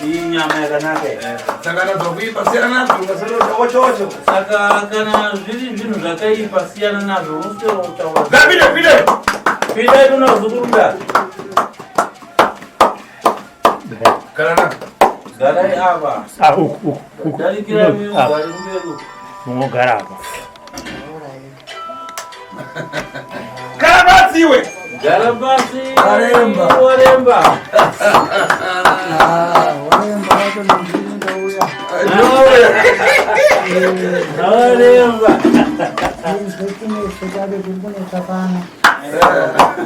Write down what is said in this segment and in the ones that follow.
Iyi nyama yakanaka iyi. Eh, saka nazvo kuipa siyana nazvo ungasoro Saka kana zviri zvinhu zvakaipa siyana nazvo uswera kutaura. Gapinde pinde. Pindai muno vazukuru da. Kana na. Garai ava. Ah, uku, uku, uku. Darikirai Ino, uyu ah, ugare kumberi uku. Munogara apa. Kana batsiwe. Gara pasi. Waremba. Waremba. Waremba wacho nendini ndauya. Waremba. Zvekunetsa chabe kuri kunetsa pano.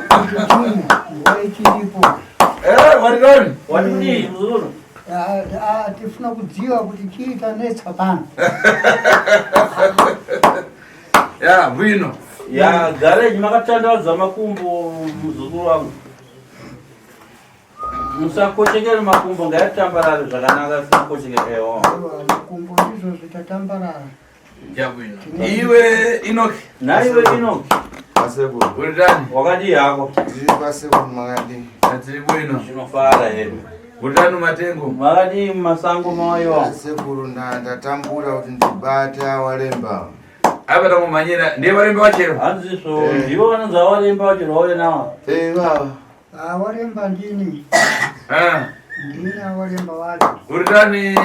Kuti chii, nguva ichiripo. Eh, waridoni. Wadii muzukuru? Ah, ah, tifuna kudziwa kuti chii chanetsa pano. Ya, bwino. Ya, garai makatandadza makumbo muzukuru wangu. Musakochekere makumbo ngayatambarare zvakanaka asina ewo. Aiwa, makumbo ndizvo zvitatambarara. Ya bwino. Iwe Enoch, Naiwe Enoch, Asekuru. uridani? wakadii hako? Tiri pasekuru makadii. Tiri bwino. Zvinofara hedu. Uridani matengo. Makadii mumasango mawaiwa? Asekuru ndatambura kuti ndibate awalemba. Apa tamumanyira ndiye waremba wachero. Hanzizvo ndivo vanonzi awaremba vacho vauya nawo. Eh baba. Ah, waremba ndini. Ah, Ndini awaremba wacho. uridani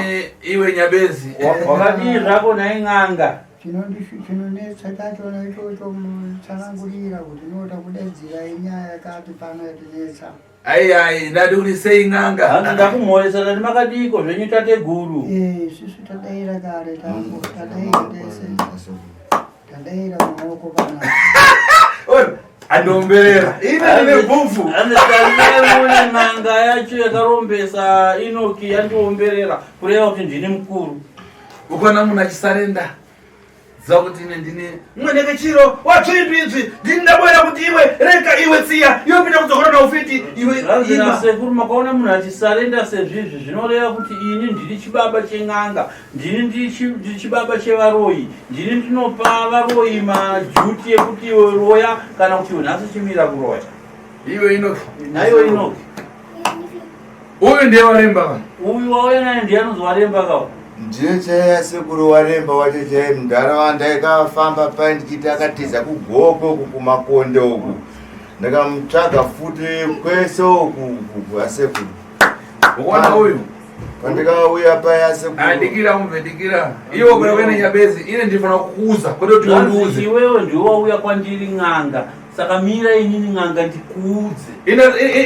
iwe Nyabezi. Wakadii zvako nhai n'anga? Chinonetsa chachona ichocho mutsanangurira kuti inoda kudaidzira inyaya yakati pano yatinetsa. Ai ai, ndadi kuti sei n'anga. Hanzi ndakumhoresa ndati makadiiko zvenyu tateguru. Eh, isusu tadaira kare tangu tadaira tese tadaira maoko panapa. Oi, andiomberera. Ine ndine bhubvu. Hanzi tarimune n'anga yacho yakarombesa Enoki yandiomberera kureva kuti ndini mukuru. Ukaona munhu achisarenda ziva kuti ine ndine mweneke chiro watsvimbidzvi ndini ndabwera kuti iwe rega iwe tsiya iwe pinda kudzokora naufiti iwe Zvanzi ima nasekuru makaona munhu achisarenda sezvizvi zvinoreva kuti ini ndiri chibaba chen'anga, ndini ndiri chibaba chevaroyi, ndini ndinopa varoyi majuti ekuti iwe roya kana kuti iwe nhasi chimira kuroya. Iwe Enoki. Naiwe Enoki. Uyu ndiye waremba va. Uyu wauya naye ndiye anonzi waremba kawo. Ndiye chaiye asekuru waremba wacho chaiye mundaraunda ikafamba pai ndichiti akatiza kugoko uku kumakonde uku. Ndakamutsvaga futi kwese uku uku asekuru. Ukuona uyu? Pandikauya pai asekuru. Andikira umve ndikira. Iwe kuda kuenda Nyabezi, ine ndifana kukuuza kwete kuti Zvanzi undiuze. iwewe ndiwe wauya kwandiri n'anga saka mira inini n'anga ndikuudze. Ine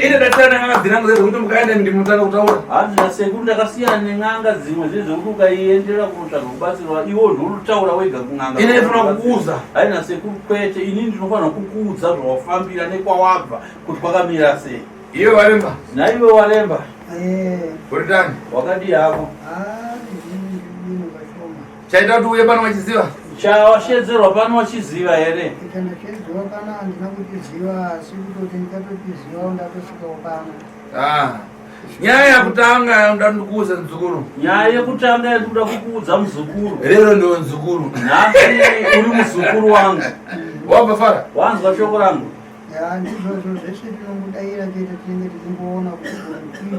ine datana n'anga dzinangu zedu kuti mukaenda ndimutanga kutaura. Hanzi nasekuru ndakasiyana nen'anga dzimwe dziri dzekuti ukaiendera kunotsvaga kubatsirwa iwe ndounotaura wega kun'anga. Ine ndifana kukuuza. Hai nasekuru kwete inini ndinofanira kukuudza zvawafambira nekwawabva kuti kwakamira sei. Iwe waremba. Naiwe waremba. Eh, Uridani. Wakadii hako? ah, ndini ndini vashoma. Chaita kuti uye pano wachiziva? Chawashedzerwa pano wachiziva here? Chandashedzwa pano handina kuchiziva asi kutoti ndikatochiziva ndatosvikawo pano. Ah. Nyaya yakutanga yamuda ndikuuze muzukuru. Nyaya yekutanga yandikuda kukuudza muzukuru. Rero ndiwe muzukuru. Nhasi uri muzukuru wangu. Wabva fara? Wanzwa shoko rangu? Ya, ndizvozvo zvese tinongodaira chete tinenge tichingoona kuti chii chiri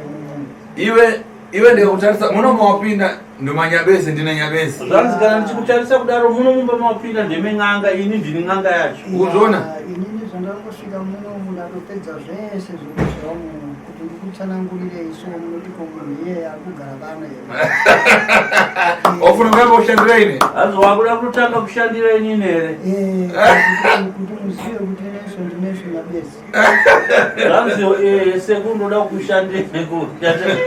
imomo. Iwe iwe ndikakutarisa muno mawapinda ndomanyabezi ndine nyabezi. Zvanzi kana ndichikutarisa kudaro muno mumba mawapinda ndeme n'anga ini ndini n'anga yacho. Ukuzviona? Ya, inini zvandangosvika munomu ndatopedza zvese zvekuziva muno kuti ndikutsanangurirei so munoti ko munhu iyeye ari kugara pano here. Wafuna kuyamba kushandira ine? Hanzi wakuda kutotanga kushandira inini here? Eh, kuti muzive kuti neso ndineso nyabezi. Zvanzi sekuru ndoda kushandira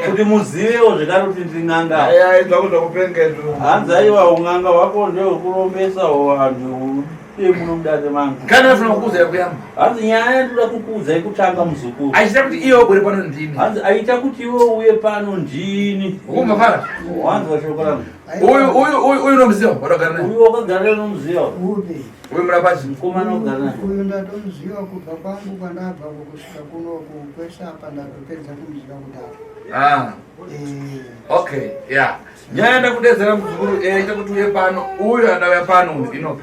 kuti muzivewo zvekare kuti ndiri n'anga. Ai zvako zvakupenga izvo. Hanzi aiwa un'anga hwako ndehwekurombesa vanhu uye muno mudare mangu. Kana afuna kukuudza yakuyamba. Hanzi nyaya yandoda kukuudza yekutanga muzukuru. Achita kuti iwe ubure pano ndini. Hanzi aita kuti iwe uye pano ndini. Ukumva fara? Wanzwa shoko rangu. Uyu uyu uyu uyu unomuziva wadagara naye. Uyu wakagara unomuziva. Upi? Uyu murapachi. Mukomana wakagara naye. Uyu ndatomuziva kubva kwangu kwandabva kusvika kunoku kwese apa ndatopedza kumuziva kudaro. Ah. Eh, Okay, yeah. Nyaya ndakudedzera muzukuru ita kuti uye pano. Uyu andauya pano uyu Enoch.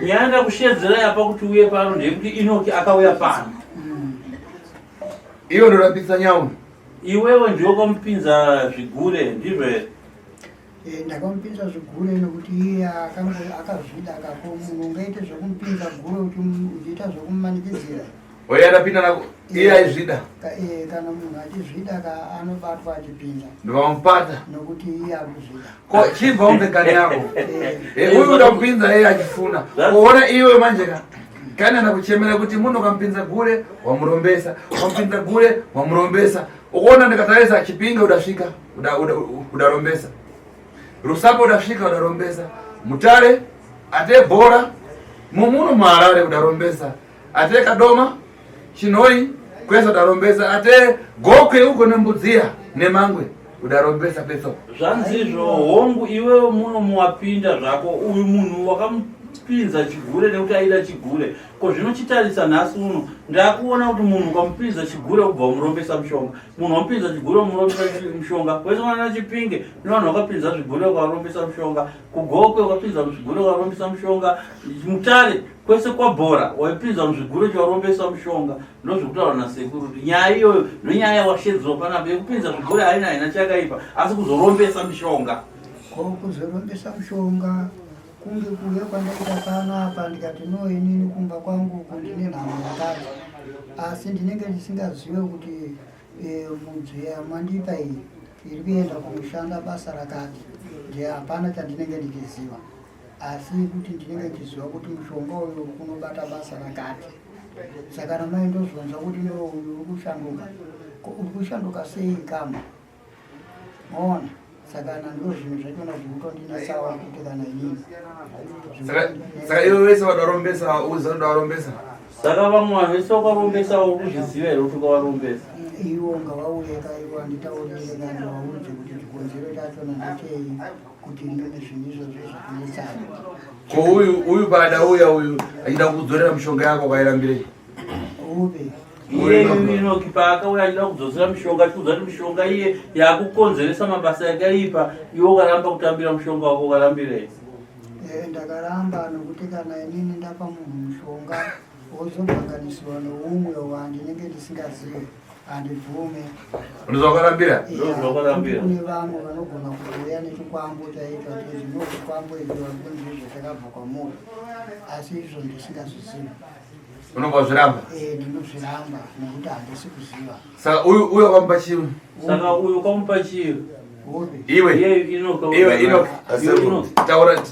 Nyaya ndakushedzera yapa kuti uye pano ndeyekuti Enoki akauya pano. Iwe ndorapisa nyau. Iwewe ndiwe wakamupinza zvigure ndizvo here? Eh, ndakamupinza zvigure nokuti iye akazvida kako munhu ungaite zvekumupinza gure uchiita zvekumumanikidzira. Oye adapinda nako iye aizvida. Eh, kana munhu achizvida ka anobatwa achipinza. Ndovamupata. Nokuti iye akuzvida. Ko chibva umbe kani yako. Eh. Eh, uyu udakupinza iye achifuna. Kuona iwe manje ka. Kana nakuchemera kuti munhu ukampinza gure wamurombesa, ukampinza gure wamurombesa. Ukuona ndikatarisa Chipinge udasvika, udarombesa. Rusape udasvika udarombesa. Mutare ate bhora mumuno muHarare udarombesa. Ate Kadoma Chinhoyi kwese udarombesa. Ate Gokwe uko neMbudziya neMangwe udarombesa petso. Zvanzizvo hongu iwewe muno muwapinda zvako uyu munhu wakamupinza chigure nekuti aida chigure ko zvino chitarisa nhasi uno ndakuona kuti munhu ukamupinza chigure ubva wamurombesa mushonga munhu wamupinza chigure wamurombesa mushonga wese mwana Chipinge nevanhu vakapinza zvigure ukarombesa mushonga kuGokwe ukapinza muzvigure ukarombesa mushonga Mutare kwese kwabhora waipinza muzvigure charombesa mushonga. Ndozvekutaura nasekuru kuti nyaya iyoyo ndonyaya yawashedzwa panapa yekupinza zvigure haina haina chakaipa asi kuzorombesa mishonga. Ko kuzorombesa mushonga kunge kuuya kwandaita pano apa ndikati no inini kumba kwangu uku ndine nhamo yakati asi ndinenge ndisingazive kuti e, mudzi yamandipa iyi iri kuenda kunoshanda basa rakati ndiye hapana chandinenge ndichiziva asi kuti ndinenge ndichiziva kuti mushonga uyu unobata basa rakati saka namai ndozvonzwa kuti no uyu uri kushanduka. Ko uri kushanduka sei kama maona? Saka na ndo zvinhu zvachona zvikutondinetsawo kuti kana inini. Saka iwe wese wadarombesa uziva kuti warombesa? Saka vamwe vanhu vese wakarombesa uri kuzviziva here kuti ukavarombesa? Iwo ngavauye ka iwo anditaurire kana vaudze kuti chikonzero chachona ndechei kuti ndine zvinhu izvozvo zvakunetsana. Ko uyu uyu paadauya uyu achida kudzorera mishonga yako kwairambirei? Upi? Iye Inoki paakauya achida kudzosera mishonga achikuudza kuti mishonga iye yakukonzeresa mabasa yakaipa iwe ukaramba kutambira mushonga wako ukarambirei? Eh, ndakaramba nokuti kana inini ndapa munhu mushonga wozoganganisiwa noumwe wandinenge ndisingazive handibvume. Ndozvakarambira? Ndozvakarambira. Kune vamwe vanogona kuuya nechikwambo chaicho ati zvino chikwambo icho ndizvo chakabva kwamuri asi izvo ndisingazvizivi. Unobva wazviramba? Eh, ndinozviramba nekuti handisi kuziva. Saka uyu uyu wakamupa chii? Saka uyu wakamupa chii? Iwe. Iye Inoki. Iwe Inoki. Iwe Inoki. Taura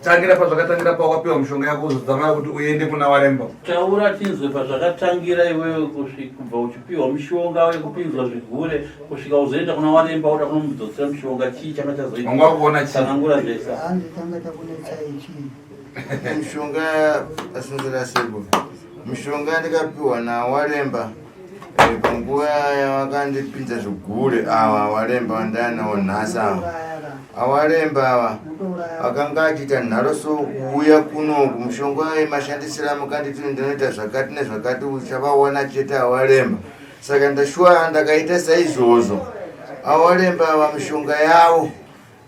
tangira pazvakatangira pawakapiwa mishonga yako uzodzamara kuti uende kuna Waremba. Taura tinzwe pazvakatangira iwewe kusvika kubva uchipiwa mishonga yekupinzwa zvigure kusvika uzoenda kuna Waremba uda kunomudzosera mishonga chii changa chazoita? Wanga wakuona chii? Tsanangura zvese. Hanzi changa chakunetsa ichi. Mishonga asinzira sebo mishonga ndikapiwa naWaremba eh, panguva yavakandipinza zvigure ava Waremba vandanawo nhasi ava aWaremba ava akanga achiita nharo so kuuya kunoku mushonga yemashandisiro amukanditi ndinoita zvakati nezvakati uchavaona chete aWaremba. Saka ndashuwa ndakaita saizvozvo aWaremba ava mishonga yavo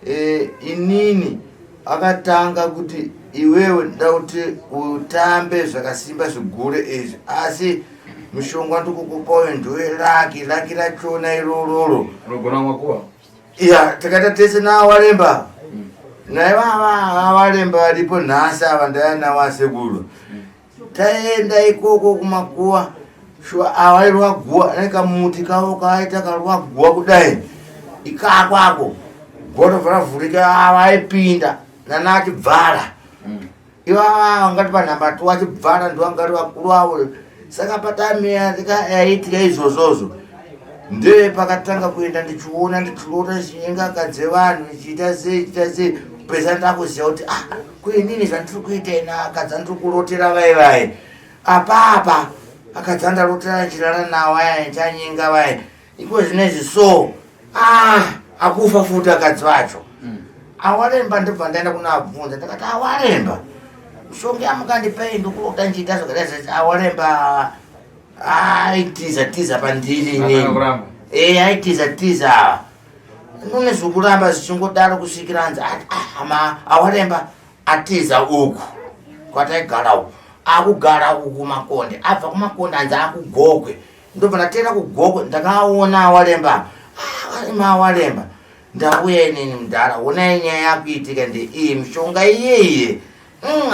E, inini akatanga kuti iwewe nda kuti utambe zvakasimba zvigure izvi asi mushonga ndikukupa uyo ndiwe laki laki rachona irororo unogona makuwa ya takaita tese naawaremba naye vava awaremba varipo nhasi ava ndayanawo asekuru Taenda ikoko kumakuwa shuwa awairwa guwa nekamuti kavo kaaita karwa guwa kudai ikako ako guwa robva ravhurika awaipinda nana achibvara ivava vangati panhamba tu achibvara ndivangari vakuru avo saka patamiya yaiitika izvozvozvo ndee pakatanga kuenda ndichiona ndichirota ndichinyenga akadzi evanhu ndichiita sei chiita sei kupesa ndakuziva kuti ah Ko inini zvandiri kuita ina akadzi andiri kurotera vaye vaye apapa akadzi andarotera ndichirara nawo aya ndichanyenga vaye iko zvinezvi so ah akufa futi akadzi vacho mm. Awaremba ndobva ndaenda kunoabvunza ndakati awaremba mishonga yamukandipei ndikurota ndichiita zvakadai zvese awaremba aitiza tiza pandiri inini eh aitiza tiza None zvokuramba zvichingodaro kusvikira anzi ah, awaremba atiza uku kwataigara uku akugara uku kumakonde abva kumakonde anzi akugokwe ndobva ndatera kugokwe ndakaona awaremba. Mawalemba, ndauya inini mudhara, honai nyaya yakuitika ndeiyi, mishonga iyeiye.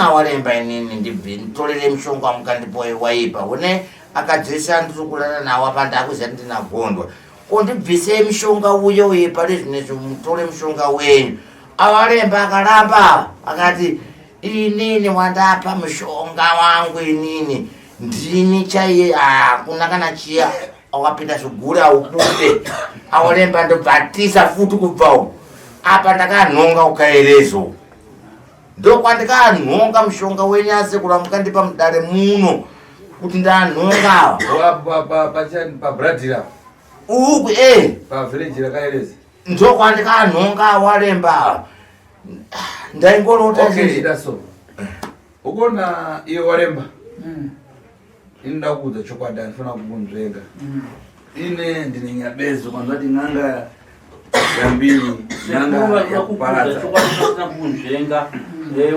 Awalemba, inini nditorere mushonga wamukandipoe waipa. Hone akadzesa ndiri kurara nawo apa, ndakuziva kuti ndinagondwa. Kondibvisei mushonga uyo uye pari zvinezvi, mutore mushonga wenyu. Awalemba akaramba, akati inini wandapa mushonga wangu inini ndini chaiye, hakuna kana chiya wakapinda zvigure aubude. Awalemba, ndobvatisa futi kubva uku apa ndakanhonga ukaerezo, ndokwandikanhonga mushonga wenyu asekuru amukandipa mudare muno kuti ndanhonga. Pabradira. Uku Pavhireji rakaereza. Ndokwandikanhonga, walemba, ndaingorota. Okay, that's all. Ukuona iyo waremba, inoda kuudza chokwadi, handifana kukunzvenga. Ine ndine nyabezo kwanzati n'anga yambiri, n'anga yakuparadza. Chokwadi pasina kukunzvenga.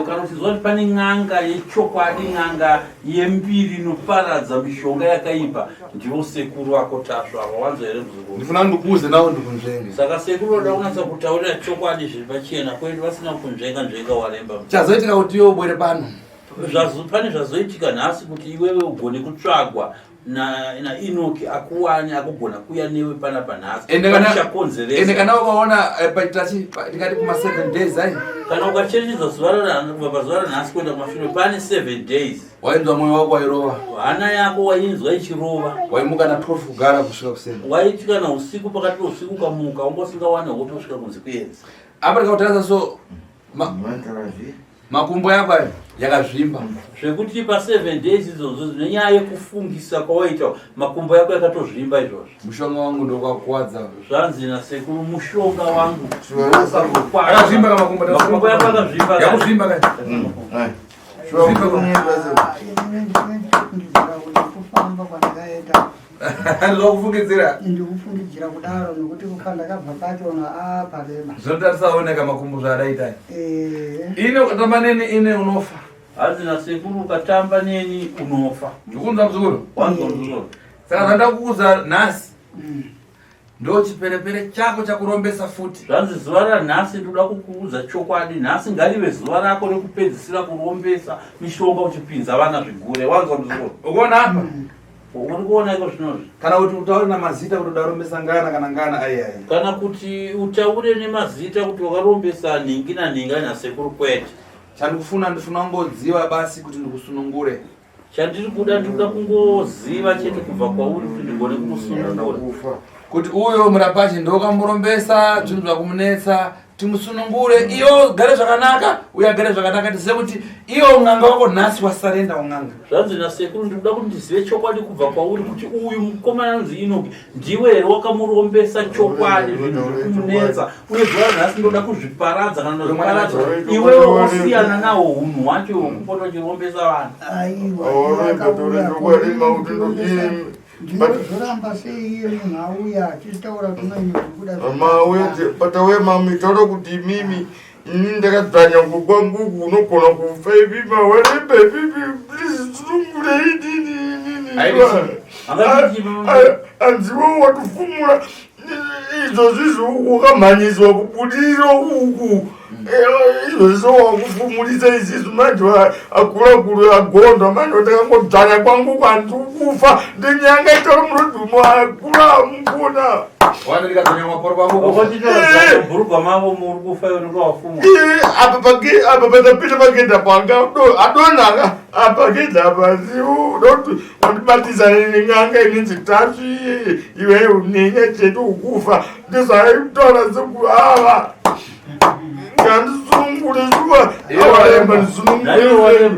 Kana uchizwa kuti pane n'anga yechokwadi, n'anga yembiri inoparadza mishonga yakaipa, ndivo sekuru vako Tasvu ava. Wanzwa here, muzukuru? Ndifuna ndikuuze nawo ndikunzvenge. Saka sekuru vanoda kunatsa kutaurira chokwadi zviri pachena kwete vasina kunzvenga nzvenga, waremba. Chazoitika kuti iwe ubwere pano. Pane zvazoitika nhasi kuti iwewe ugone kutsvagwa naEnoki akuwane akugona kuuya newe panapa nhasi. Ende kana Chakonzeresa. Kana ukaona paitachi ndingati kuma 7 days ai. Kana ukacherechedza kubva pazuva ranhasi kuenda kumashure, pane 7 days. Wainzwa mwoyo wako wairova. Hana yako wainzwa ichirova. Waimuka na 12 kugara kusvika kuseni. Waiti kana usiku, pakati peusiku ukamuka, wanga usingawane hope kusvika kunze kuedza. Apa ndikakutarisa so makumbo yako ayo yakazvimba. Zvekuti pa7 days idzodzo, nenyaya yekufungisa kwawaita, makumbo yako yakatozvimba izvozvo. Mushonga wangu ndokwakuwadza. Zvanzi nasekuru, mushonga wangu. Akazvimba kamakumbo. Makumbo yako akazvimba. Yakuzvimba ka. Inini ndinofungidzira kuti kufamba kwandakaita. Ndinokufungidzira. Ndikufungidzira kudaro nokuti kufa ndakabva pachona aparema. Zvinotarisa oneka makumbo zvaadaita. Ine ukatamba neni ine unofa. Hanzi nasekuru, ukatamba neni unofa. Ndikunzwa, muzukuru? Wanzwa, muzukuru? Saka zvandakuudza nhasi ndo chiperepere chako chakurombesa futi. Zvanzi zuva ranhasi ndoda kukuudza chokwadi. Nhasi ngarive zuva rako rekupedzisira kurombesa mishonga uchipinza vana zvigure. Wanzwa, muzukuru? Ukuona apa? Uri kuona iko zvinozvi? Kana kuti utaure namazita kuti udarombesa ngana kana ngana, aiyai. Kana kuti utaure nemazita kuti wakarombesa nhingi nanhingi nasekuru, kwete. Chandikufuna, ndifuna kungodziva basi kuti ndikusunungure. Chandiri kuda, ndikuda kungoziva chete kubva kwauri kuti ndigone kukusunungura. Kuti uyo murapachi ndokamurombesa zvinhu zvakumunetsa, timusunungure, iyo gare zvakanaka, uye agare zvakanaka, tizive kuti iyo un'anga wako nhasi wasarenda un'anga. Zvanzi nasekuru, ndikuda kuti ndizive chokwadi kubva kwauri kuti uyu mukomana anonzi Inoki, ndiwe here wakamurombesa chokwadi zvinhu zviri kumunetsa? Uye zuva ranhasi ndoda kuzviparadza. Kana ndozviparadza, iwewe wosiyana nawo unhu hwacho hwekupota uchirombesa vanhu. Aiwa, ndinozoramba sei iye munhu auya achitaura kunoini kuda? Patauya mamitaura kuti imimi, ini ndakadzvanya kwanguku, unogona kufa ivi mawaremba ivivi, please sunungurei inini. Anziwo watofumura izvozvizvo, wakamhanyiswa kubudiriro uku, izvozvo wakufumurisa izvizvi manje akurakuru agondwa manje ndakangodzvanya kwangu kwandikufa ndenyanga itori murodhumo akura mukuna. Wandikadzvanya maporo kwangu. Bhurugwa mavo muri kufa iwe nekuwafumwa. Apa apa patapinda pagedha panga adonhaka apa gedha apa, unoti wandibatisa nen'anga inenzi Tasvi, iwe unenya chete ukufa, ndizvaitaura sekuava ngandisungure shuwa awaremba, ndisunungure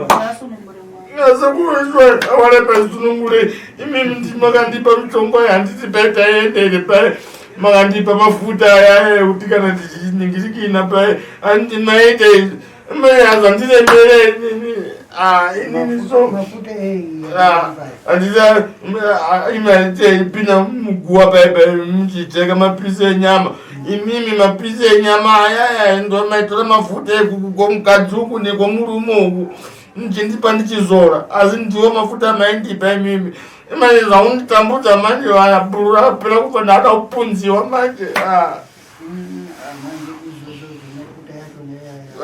asekureshwa awaremba, ndisunungure imimi. Ndimakandipa mitongo handiti paitaendere pai, makandipa mafuta aya ekuti kana ndichiningirikina pai andimaita azvandiremere inini, inini so Mafuta ei? Handisa imaiteipinda muguwa pai pai muchiteka mapisi enyama imimi, mapisi enyama ayaya ndo maitora mafuta ekwomukadzi uku nekwomurume uku muchindipa ndichizora, asi ndiwo mafuta amaindipa imimi. Manje zvaunditambudza manje vaya bhuru rapera kufa ndada kupunziwa manje. Ah. Manje izvozvo zvinokuta yacho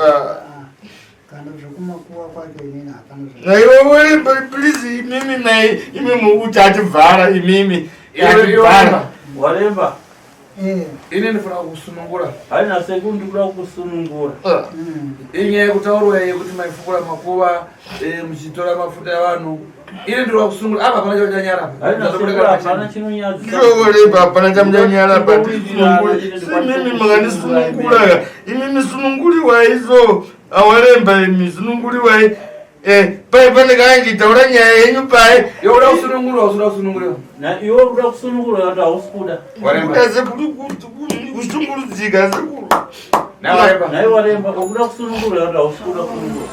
Ah. kana zvekumakuwa kwacho inini hapana zva- Naiwe uri please imimi nai imi mukuti ativhara imimi. Ativhara. Waremba. Eh, Ini ndifuna kusunungura. Haina sekundi kuda kusunungura. Ah. Inyaya yekutaurwa yekuti maifukura makuva eh, muchitora mafuta evanhu. Ini ndinoda kusunungura. Apa hapana chauchanyara. Haina sekuru hapana chinonyadzisa. Iwe hapana chamuchanyara but imimi makandisunungura imimi sununguriwai so awaremba imi sununguriwai eh pai pane kaanjitaura nyaya yenyu pai Iwe uda kusunungurwa usuda kusununguriwa. Na iwe uri kuda kusunungurwa kana kuti hausi kuda. Waremba. kuda sekuru kushungurudzika sekuru Naye waremba. Nhai waremba uri kuda kusunungurwa kana kuti hausi kuda kusunungurwa.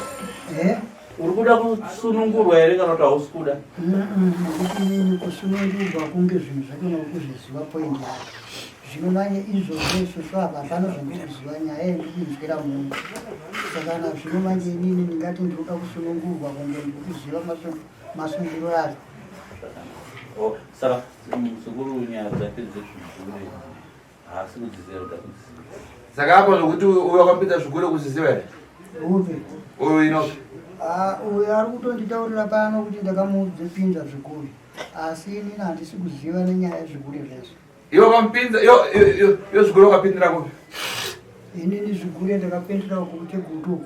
eh, Uri kuda kusunungurwa here kana kuti hausi kuda? Nekuti inini kusunungurwa kunge zvinhu zvacho nokuzviziva point yacho zvino manje izvozvo isusu apa hapana zvandikuziva nyaya yendikuinzwira munhu saka na zvino manje inini ndingati ndinoda kusunungurwa kunge ndikuziva masungiro acho. Oh, saka sekuru nyaya dzake dzezvigure haasi kudziziva kuda kudziziva. Saka apa zvokuti uyu wakapinda zvigure kuziziva here? Upi? Uyu Inoki. Ah, uyu ari kutonditaurira pano kuti ndakamupinza zvigure asi inini handisi kuziva nenyaya yezvigure zvese. Iwe wakamupinza iyo zvigure wakapindira kupi? Inini zvigure ndakapindira uku kuChegutu uku.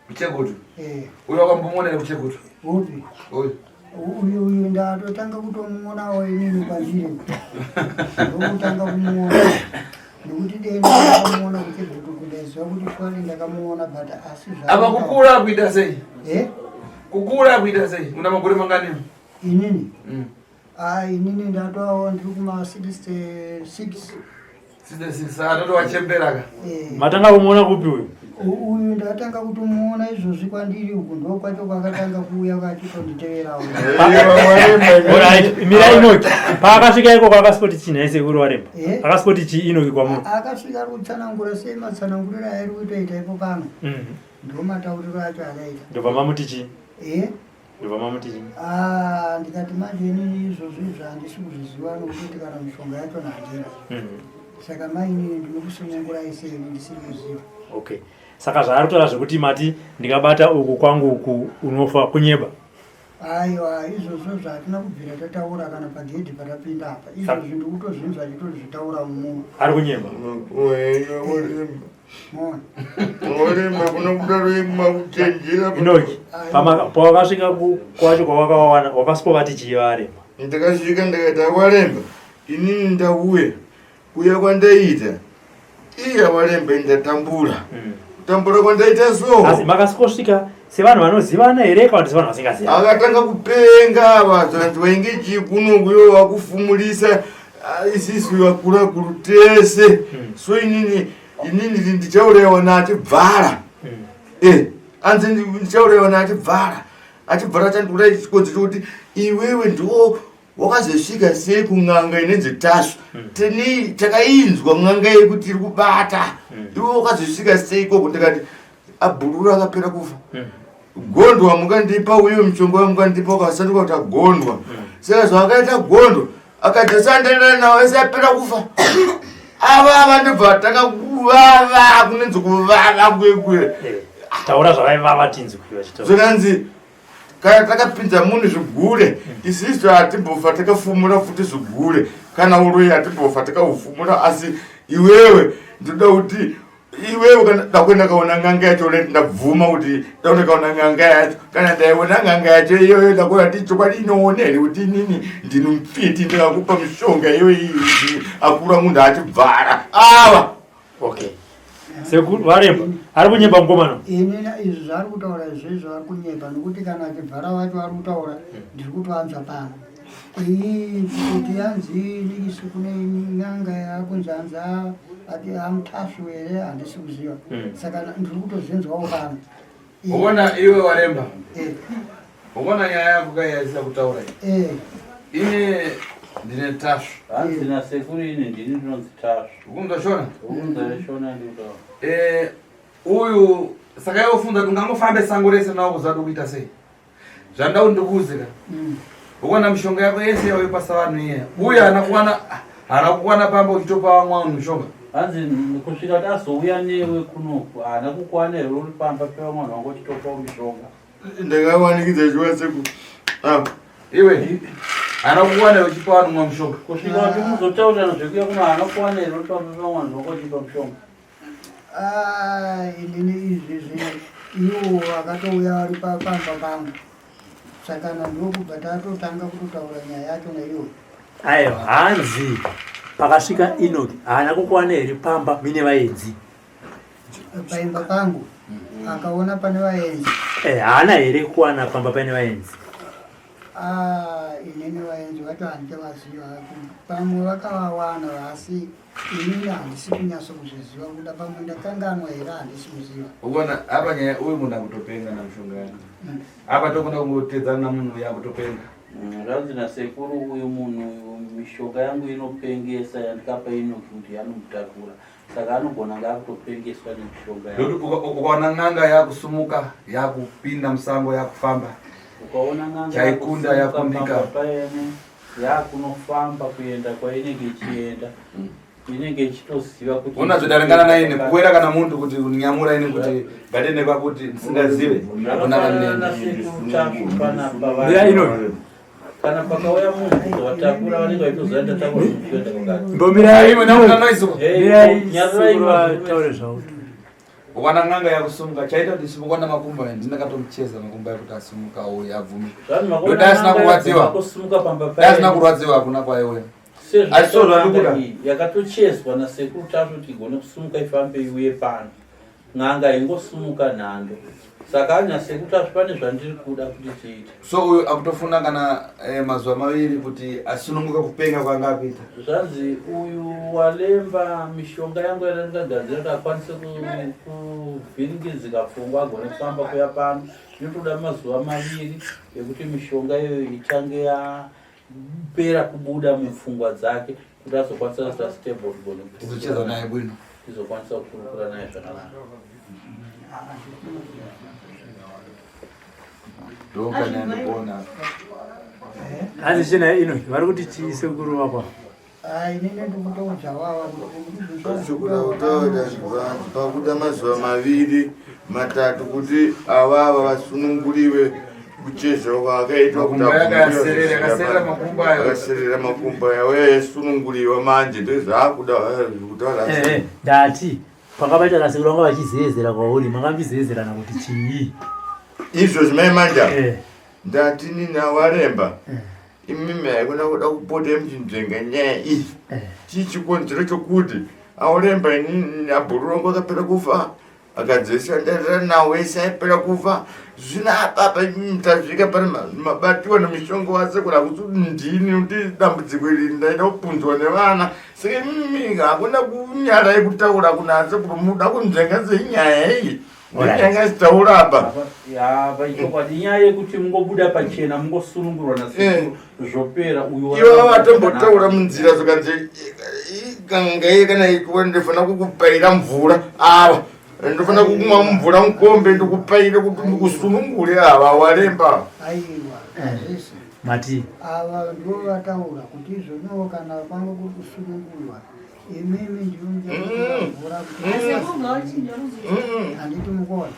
Kuchegutu. Eh, Uyu wakambomuona here kuchegutu? upi? Uyu. Uyu uyu ndatotanga kutomuonawo inini kwandiri ndokutanga kumuona nekuti dei ndakamuona kuChegutu kundaiziva kuti shwari ndakamuona but asi zva- Apa kukura kuita sei? Eh, Kukura kuita sei? Una makore mangani? inini Mm. Ah, inini ndatoawo ndiri kuma 66. 66 atoti wachembera ka. Eh, Matanga kumuona kupi uyu? Uyu ndatanga kutomuona izvozvi kwandiri uku ndokwacho kwakatanga kuuya kwachitonditeverawo. Alright, mira Inoki. Paakasvika ikoko akasipoti chii nhai sekuru waremba? Eh? Akasipoti chii Inoki kwamuri? Akasvika ari kutsanangura sei matsananguriro aari kutoita ipo pano ndo matauriro acho akaita. Ndobva mamuti chii? Eh? Ndobva mamuti chii? Ah, ndikati manje inini izvozvo izvi handisi kuzviziva nokuti kana mishonga yacho handina. Saka mainini ndinokusunungurai sei ndisiri kuziva. Okay. Saka zvaari kutaura zvekuti mati ndikabata uku kwangu uku unofa kunyeba. Aiwa, izvozvo zvatina kubvira tataura kana pagedhi patapinda apa. Izvozvi ndikutozvinzwa achitozvitaura muno. Ari kunyeba. Mona. Waremba kunobuda makuchenjera. Inoki, pawakasvika kwacho kwawakawawana wakasipovati chii varemba? Ndakasvika ndikaita waremba inini ndauya kuya kwandaita iya waremba ndatambura kutambura kwandaita so Asi makasvikosvika sevanhu vanozivana here kana kuti sevanhu vasingazivani? Akatanga kupenga ava zvanzi wainge chii kunoku iwo wakufumurisa ah, isisu vakurakuru tese so inini inini ndichaurayiwa naachibvara Eh, anzi ndichaurayiwa naachibvara achibvara achandiuraya chikonzi chokuti iwewe ndiwo wakazosvika sei kun'anga inenzi Tasvu tini takainzwa n'anga yekuti iri kubata iwe wakazosvika sei ikoko ndikati abhururu akapera kufa gondwa mukandipa uye mushonga wamukandipa ukasanduka kuti agondwa saka zvakaita gondwa akadzosandanana nawo ese apera kufa ava ava ndobva vatanga kuvava kunenzi kuvava kwekwe. Eh, taura zvavaivava tinzwi vachitaura. Zvakanzi kana takapinza munhu zvigure isisu hatimbofa takafumura futi zvigure kana uroyi hatimbofa takaufumura asi iwewe ndoda kuti iwewe kana ndakuenda kaona n'anga yacho ure ndabvuma kuti ndakuenda kaona n'anga yacho kana ndaiona n'anga yacho iyoyo ndakuona kuti chokwadi inoona here kuti inini ndini mupfiti ndikakupa mishonga iyoyo iyi akura munhu achibvara ava. Okay. Sekuru varemba ari kunyepa mukomana. Inini izvi zvaari kutaura izvozvo ari kunyepa nokuti kana achibvara wacho ari kutaura ndiri kutoanzwa pano. Iyi kuti yanzi isu kune n'anga yakunzi hanzi ati amutasvu here handisi kuziva. Saka ndiri kutozvinzwawo pano. Uona iwe waremba. Eh, Uona nyaya yako kaiyaisa kutaura iyi. eh, Ine ndine Tasvu. Hanzi nasekuru ini ndini ndinonzi Tasvu. Ukunzwa Shona? Ukunzwa Shona ndikutaura. Eh, uyu saka iwe ufunza kuti ungangofambe sango rese nawo kuzada kuita sei? Zvandau ndikuudze ka. Ukaona mishonga yako yese yawaipasa vanhu iye uye haana kuwana haana kukwana pamba uchitopa vamwe vanhu mishonga. Hanzi kusvika kuti azouya newe kunoku haana kukwana here uri pamba pevamwe vanhu vanga uchitopawo mishonga. Ndakawanikidza chiwa seku. Ah. Iwe haana kukwana uchipa vanhu mwa mushonga. Kusvika kuti muzotaurirana zvekuya kuno haana kuwana here uri pamba pevamwe vanhu vanga uchipa mishonga. Ah, inini izvi iwo akatouya ari pamba pangu saka na ndokubva tatotanga kutotaura nyaya yacho naiyoyo. Aiwa hanzi pakasvika Enoch haana kukwana here pamba mine vaenzi? Paimba pangu akaona pane vaenzi. Eh, haana here kuwana pamba paine vaenzi? Ah, inini vaenzi vacho handichavaziva pamwe vakavawana asi inini handisi kunyatso kuzviziva kuda pamwe ndakanganwa here handisi kuziva. Ukaona apa nyaya uyu munhu akutopenga namushonga yake. Apa tokona kungotedzana namunhu uyu akutopenga. Zvanzi nasekuru uyu munhu uyu mishonga yangu inopengesa yandikapa Enoki kuti anomutakura saka anogona nga akutopengeswa nemishonga yangu. Ndokuti ukaona n'anga yakusumuka yakupinda musango yakufamba Ukaona n'anga chaikunda yakusimuka yakundika. pamba paene yakunofamba kuenda kwainenge ichienda inenge ichitoziva kuti Una zvodaringana naine kuwera kana muntu kuti nyamura ini kuti ngatende kwakuti ndisingazive hakuna Zvakafanana kanene. nasekuru Tasvu panapa Mira vanhu Enoki. kana pakauya munhu kuzovatakura vanenge vaitoziva kuti tatakura munhu kuenda kwakati. Mbomirai Iwe nauna noise uko. Hey, Mirai nyararai sekuru vanhu vataure zvavo. Ukaona n'anga yakusumuka chaita kuti isimuka na makumbo aya ndinakatomucheza makumbo aya kuti asumuka uye abvume. Vanhu Ndoda vakaona asina n'anga kurwadziwa. yabva kusimuka pamba Dai asina paye kurwadziwa hakuna kwaiuya. sezvo Asi so n'anga zvandikuda. iyi yakatochezwa nasekuru Tasvu kuti igone kusimuka ifambe iuye pano n'anga ingosimuka nhando saka anya sekuru Tasvu pane zvandiri kuda kuti tiite. So uyu akutofuna kana mazuva maviri kuti asununguka kupenga kwaanga akuita. Zvanzi uyu walemba mishonga yangu yandakagadzira kuti akwanise kuvhiringidzika pfungwa agone kufamba kuya pano inotoda mazuva maviri ekuti mishonga iyoyo ichange yapera kubuda mupfungwa dzake kuti azokwanisa kuita stable kugone Tizocheza naye bwino. tizokwanisa kukurukura naye zvakanaka. Ndokana ndikuona. Hanzi chena Enoki vari kuti chii sekuru vako? Ah, inini ndikutoudza wawa kuti Sekuru akutaura pakuda mazuva maviri matatu kuti avava vasununguriwe kuchezwa kwaakaitwa kuti Makumbo yake abvumirwe akaserera, akaserera makumbo ayo. Akaserera makumbo ayo esununguriwa manje ndozvaakuda kutaura. Eh, ndati pakabaita nasekuru vanga vachizeezera kwauri makambizezerana kuti chii? Izvo zvimai manje Eh, ndati nini awaremba imimi haikona kuda kupota muchinzvenga nyaya iyi chii chikonzero chokuti auremba inini abhuru rangu akapera kufa akadzesa ndarira nawo ese aipera kufa zvino apapa tasvika pane mabatiwa nemishonga wasekuru akuti ndini kuti dambudziko iri ndaida kupunzwa nevana saka imimi hakuna kunyarai kutaura kuna asekuru muda kunzvenga senyaya iyi ndonyanga sitaura apa. Ya, pachokwadi inyaya yekuti mungobuda pachena mungosunungurwa nasekuru zvopera uyu Ivo vatombotaura munzira zvikanzi kanga iye kana ikuwa ndofana kukupaira mvura ava ndofana kukumwa mvura mukombe ndikupaire kuti ndikusunungure ava waremba. Aiwa hazvisi mati ava ndivo vataura kuti izvoniwo kana kwanga kuri kusunungurwa imimi ndivo muchatora mvura kuti handiti mukuona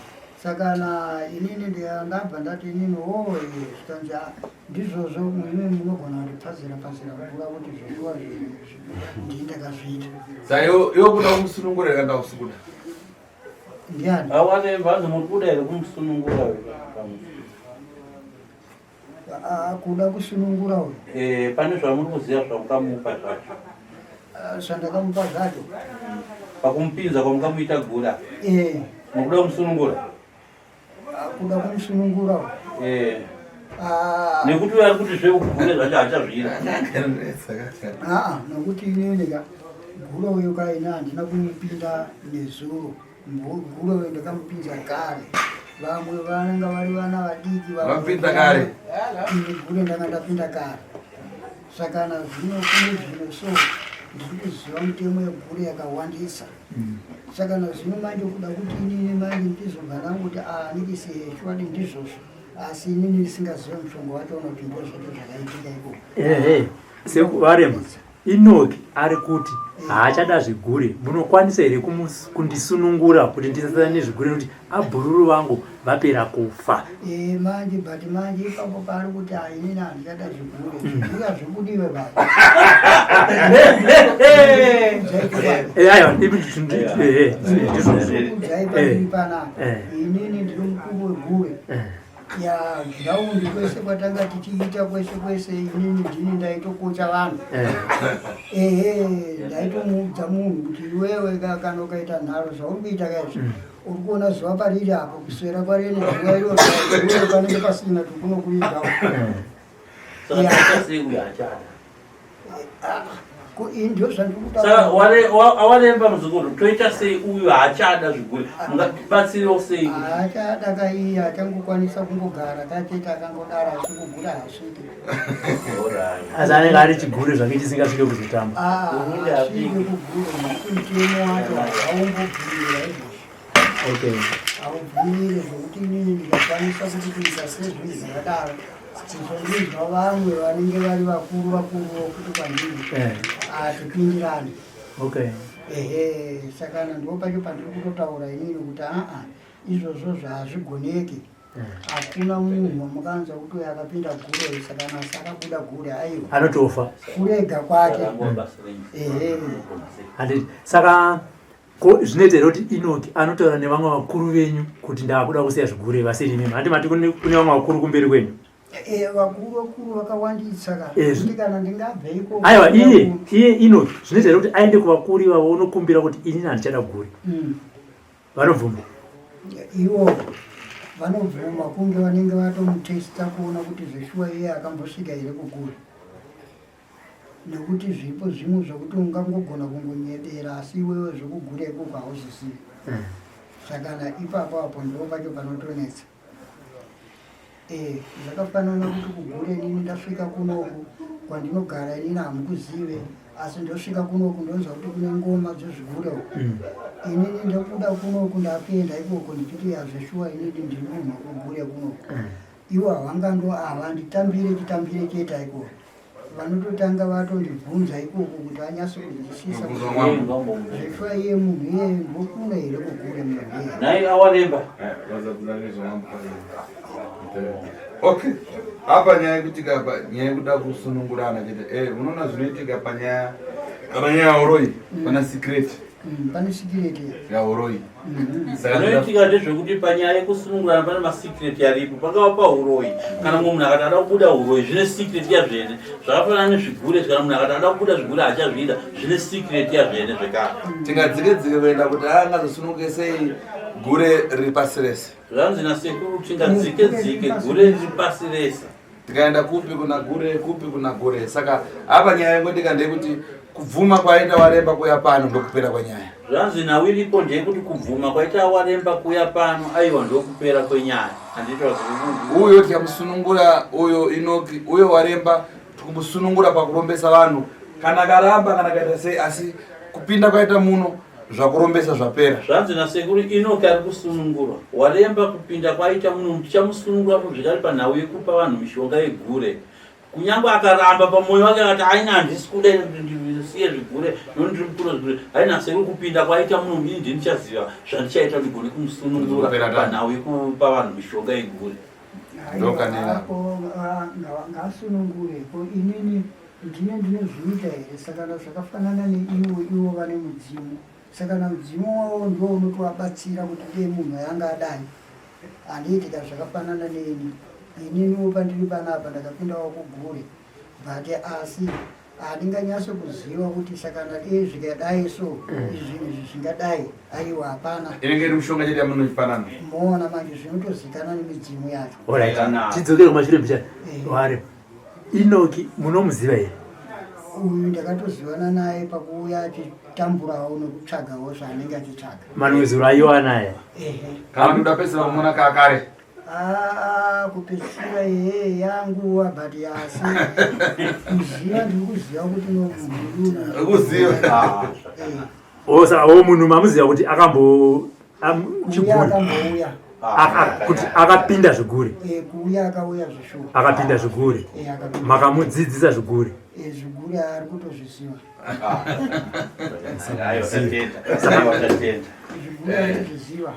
saka na inini ndabva ndati inini woye zvikanzi "Ah, ndizvozvo imimi munogona kundipazira pazira mvura kuti zvishuwa ndii ndakazviita. Saka iwe kuda kumusunungura here kana usikuda? Ndiani? Awaremba hanzi muri kuda here kumusunungura uyu? Ah, kuda kusunungura uyu. Pane zvamuri kuziva zvamukamupa zvacho. Ah, zvandakamupa zvacho. Pakumupinza kwamukamuita gura. Muri kuda kumusunungura? Ah, kuda kumusunungura uyu. Ah. Nekuti uyu ari kuti zvekugure zvacho hachazvira. Aa, nokuti inini ka gura uyu ka ini handina kumupinda nezuro. Gura uyu ndakamupinza kare. Vamwe vanenge vari vana vadiki vamwe Vamupinza kare? Ini gure ndanga ndapinda kare. Saka na zvino kune zvino so ndiri kuziva mitemo yegure yakawandisa. Saka na zvino manje kuda kuti inini manje ndizobva ndangoti ah nikisi chokwadi ndizvozvo. Asi inini ndisingazive mushonga wacho unoti ndozvacho zvakaitika ikoko. Ehe, sekuvarema Inoki ari kuti haachada zvigure, munokwanisa here kundisunungura kuti ndisasana nezvigure nekuti abhururu vangu vapera kufa? Eh, manje but manje ipapo paari kuti ainini handichada zvigure, zvigure hazvibudiwe baba. Eh, aiwa, ndizvozvo. Udzai pandiri panapa, inini ndiri mukuru wegure. Ya ground kwese kwatanga tichiita kwese kwese, inini ndini ndaitokocha vanhu. Ehe, ndaitomuudza munhu kuti iwewe kana ukaita nharo zvauri kuita kaizvi, uri kuona zuva pariri apo, kuswera kwarene zuva iroro iwewe panenge pasina tikunokuigawo. Saka toita sei uyo achada? Ko ini ndio zvandiri Saka kutaura. Awaremba muzukuru, toita sei uyu haachada zvigure, mungatibatsirewo sei kuti Haachada kaiye, achangokwanisa kungogara kachete akangodaro, asi kugura hasviki. Asi anenge ari chigure zvake chisingasvike kuzotamba. Ah, Urundi hasviki hapiki. kugura nekuti mutemo wacho haumbobvira izvozvo. Haubvumire zvekuti inini ndikakwanisa kuti kuita sezvinhu zvakadaro, kuzondinzwa vamwe vanenge vari vakuru vakuruwo kuti kwandiri hatipindirani. Ehe, saka ndo pacho pandiri kutotaura inini kuti aa, izvozvo zvazvigoneke. Hakuna munhu wamukanzwa kuti uyo akapinda gure saka nasi akabuda gure, aiwa. Anotofa. Kurega kwake. Ehe. Handiti saka ko zvinoita here kuti Inoki anotaura nevamwe vakuru venyu kuti ndakuda kusiya zvigure vasiri imimi? Handi mati kune vamwe vakuru kumberi kwenyu? Vakuru vakuru vakawandisa ka. Kuti kana ndingabve ikoko. Aiwa, iye Inoki zvinoita here kuti aende kuvakuru ivavo unokumbira kuti inini handichada gure? Vanobvuma? Ivo vanobvuma kunge vanenge vatomutesta kuona kuti zveshuwa iye akambosvika here kugure, nekuti zvipo zvimwe zvokuti ungangogona kungonyebera, asi iwewe zvokugura ikoko hauzizivi. Saka ipapo apo ndo pacho panotonetsa. Zvakafanana kuti kugure inini ndasvika kunoku kwandinogara, inini hamukuzive, asi ndosvika kunoku ndonzwa kuti kune ngoma dzezvigure uku. Inini ndobuda kunoku ndakuenda ikoko ndichiti yazveshuwa inini ndiri munhu wekugure kunoku. Ivo havangando havanditambire chitambire chete ikoko, vanototanga vatondibvunza ikoko kuti anyase kunzwisisa kuti zveshuwa iye munhu iyeye ndokuna here kugure munhu iyeye. Nhai awaremba. Okay, apa nyaya yekutika apa nyaya yekuda kusunungurana chete. Unoona zvinoitika panyaya kana nyaya yauroi, pana secret. Pane secret yauroi. Saka Zvinoitika ndezvekuti panyaya yekusunungurana pane masecret aripo, pangava pauroyi kana mumwe munhu akati ada kubuda uroyi, zvine secret yazvene. Zvakafanana nezvigure, kana munhu akati ada kubuda zvigure hachazviita, zvine secret yazvene zvekare. Tingadzike dzike kuenda kuti angazosununguke sei gure riri pasi rese. Zvanzi nasekuru tingadzike dzike gure riri pasi rese. Tikaenda kupi kuna gure, kupi kuna gure. Saka apa nyaya yangoitika ndeyekuti kubvuma kwaita waremba kuya pano ndokupera kwenyaya. Zvanzi nawiripo ndeyekuti kubvuma kwaita waremba kuya pano, aiwa, ndokupera kwenyaya. Handiti uyo tikamusunungura uyo Inoki, uyo waremba tikumusunungura pakurombesa vanhu, kana karamba kana kaita sei, asi kupinda kwaita muno zvakurombesa zvapera. Zvanzi nasekuru Inoki ari kusunungurwa waremba kupinda kwaita muno, tichamusunungura zvekare panhau yekupa vanhu mishonga yegure. Kunyange akaramba pamwoyo wake akati aina handisi kuda ndisiye zvigure noni ndiri mukuru zvigure, aina sekuru kupinda kwaita muno ini ndini ndichaziva zvandichaita ndigone kumusunungura panhau yekupa vanhu mishonga yegure. Ndokanena. Apo ngasunungure ko inini ndine ndinozviita here? Saka na zvakafanana neivo, ivo vane mudzimu, saka na mudzimu wavo ndo unotovabatsira kuti dei munhu yanga adai handiitika. Zvakafanana neni, ininiwo pandiri panapa ndakapindawo kugure, but asi handinganyase kuziva kuti sakana dei zvikadai so izvi izvi zvingadai, aiwa, hapana. Inenge iri mushonga chete yamunochipanana. Moona manje zvinotozikanwa nemidzimu yacho. Alright, tidzokere kumashure mbichana. Ware Inoki munomuziva here? Uyu ndakatozivana naye pakuuya achitamburawo nekutsvagawo zvaanenge achitsvaga. Manwezuro aiwa anaye. Ehe. Kana kuti udapedzisira kumuona kakare? Ah, kupedzisira ehe yanguva, but asi kuziva ndiri kuziva kuti no munhu Kuziva. O saka o munhu mamuziva kuti akambo uya chigure. Akambouya. Kuti akapinda zvigure. Eh, kuuya akauya zvishuwa. Akapinda zvigure. Eh, akapinda. Makamudzidzisa zvigure. Eh, zvigure ari kutozviziva. Aiwa, tatenda. Aiwa, tatenda. Zvigure anozviziva.